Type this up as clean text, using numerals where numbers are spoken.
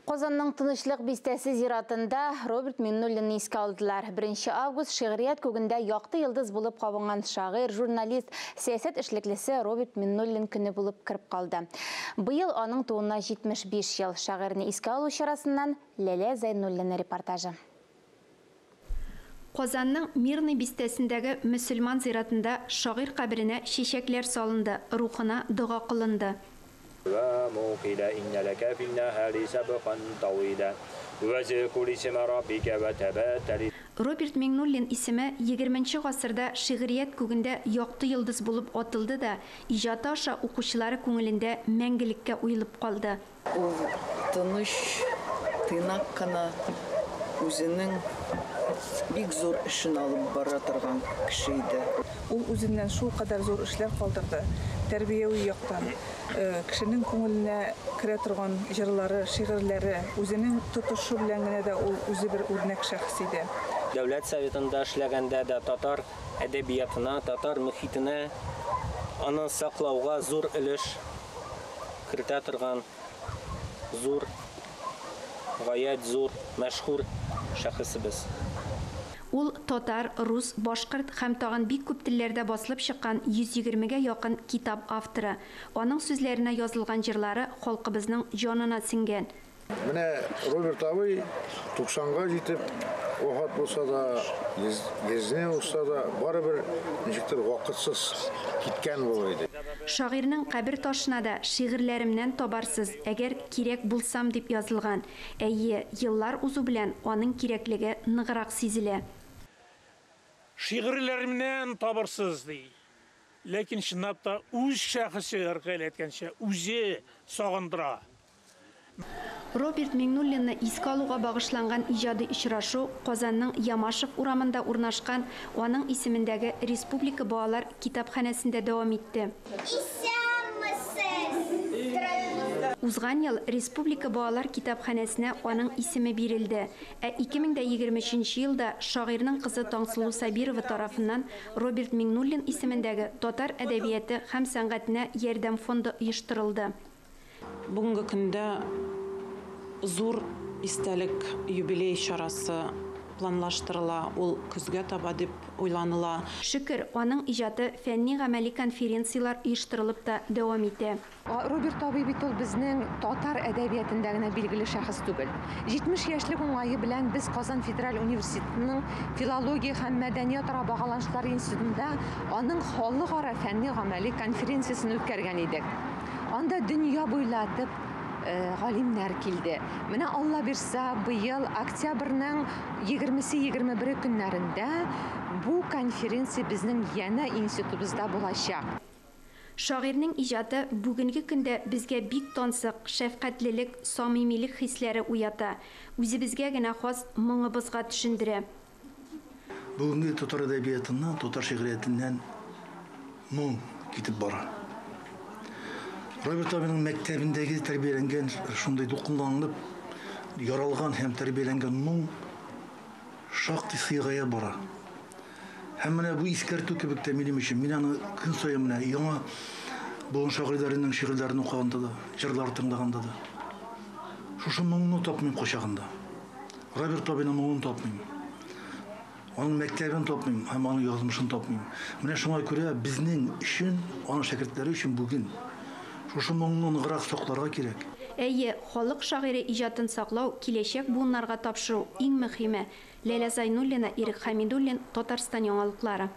Казанның Тынычлык бистәсе зиратында Роберт Миңнуллинны искә алдылар. 1 август шигърият күгендә якты йолдыз булып кабынган шагыйрь, журналист, сәясәт эшлеклесе Роберт Миңнуллин көне булып кереп калды. Быел аның тууына 75 ел. Шагыйрьне искә алу чарасыннан Ләлә Зәйнуллина репортажы. Казанның Мирный бистәсендәге мөселман зиратында шагыйрь каберенә чәчәкләр салынды, рухына дога кылынды. وموقلا إن لك في النهار سبقا طويلا وذكر اسم ربك وتبتل. Роберт Миңнуллин исеме 20 гасырда шигърият күгендә якты йолдыз булып атылды да, иҗаты аша укучылары күңелендә мәңгелеккә уелып калды. Ул тыныч, тыйнак кына үзенең бик зур эшен алып бара торган кеше иде. Ул үзеннән шул кадәр зур эшләр калдырды. Тәрбияви яктан, кешенең күңеленә керә торган җырлары, шигырьләре, үзенең тотышы белән генә дә ул үзе бер үрнәк шәхес иде. Дәүләт советында эшләгәндә дә татар әдәбиятына, татар мөхитенә, аны саклауга зур өлеш кертә торган зур, гаять зур, мәшһүр шәхесебез. Ул татар, рус, башкорт һәм тагын бик күп телләрдә басылып чыккан 120гә якын китап авторы. Аның сүзләренә язылган җырлары халкыбызның җанына сеңгән. Менә Роберт абый 90га җитеп вафат булса да, 100-не узса да, барыбер ничектер вакытсыз киткән булыр иде. Шагыйрьнең кабер ташына да «Шигырьләремнән табарсыз, әгәр кирәк булсам» дип язылган. Әйе, еллар узу белән аның кирәклеге ныграк сизелә. Шигырьләремнән табарсыз ди. Ләкин чынлап та үз шәхесе Ркаил әйткәнчә, үзе сагындыра. Роберт Миңнуллинны искә алуга багышланган иҗади очрашу Казанның Ямашев урамында урнашкан аның исемендәге Республика балалар китапханәсендә дәвам итте. Узган ел Республика балалар китапханәсенә аның исеме бирелде. Ә 2023 елда шагыйрьнең кызы Таңсылу Сабирова тарафыннан Роберт Миңнуллин исемендәге татар әдәбияты һәм сәнгатенә ярдәм фонды оештырылды. Бүгенге көндә зур истәлек юбилей чарасы планлаштырыла, ул көзгә таба дип уйланыла. Шөкер, аның иҗаты фәнни-гамәли конференцияләр оештырылып та дәвам итә. Роберт абый бит ул безнең татар әдәбиятында генә билгеле шәхес түгел. 70 яшьлек уңае белән без Казан федераль университетының филология һәм мәдәниятара багланышлар институтында аның халыкара фәнни-гамәли конференциясен үткәргән идек. Анда дөнья буйлатып галимнәр килде. Менә Алла бирсә, быел октябрьнең 20-21 көннәрендә бу конференция безнең янә институтыбызда булачак. Шагыйрьнең иҗаты бүгенге көндә безгә бик тансык, шәфкатьлелек, самимилек хисләре уята. Үзебезгә генә хас моңыбызга төшендерә. Бүгенге татар әдәбиятыннан, татар шигъриятеннән моң китеп бара. Роберт абыйның мәктәбендәге тәрбияләнгән, шундый дулкынланып яралган һәм тәрбияләнгән моң шактый сыйгая бара. Һәм менә бу искәртү кебек тә минем өчен. Мин аны көн саен менә яңа буын шагыйрьләренең шигырьләрен укыганда да, җырлар тыңлаганда да шушы моңны тапмыйм кочагында. Роберт абыйның моңын тапмыйм. Аның мәктәбен тапмыйм һәм аның язмышын тапмыйм. Менә шуңа күрә безнең өчен, аның шәкертләре өчен бүген шушы моңны ныграк сакларга кирәк. Әйе, халык шагыйре иҗатын саклау, киләчәк буыннарга тапшыру иң мөһиме. Ләлә Зайнуллина, Ирек Хамидуллин, Татарстан яңалыклары.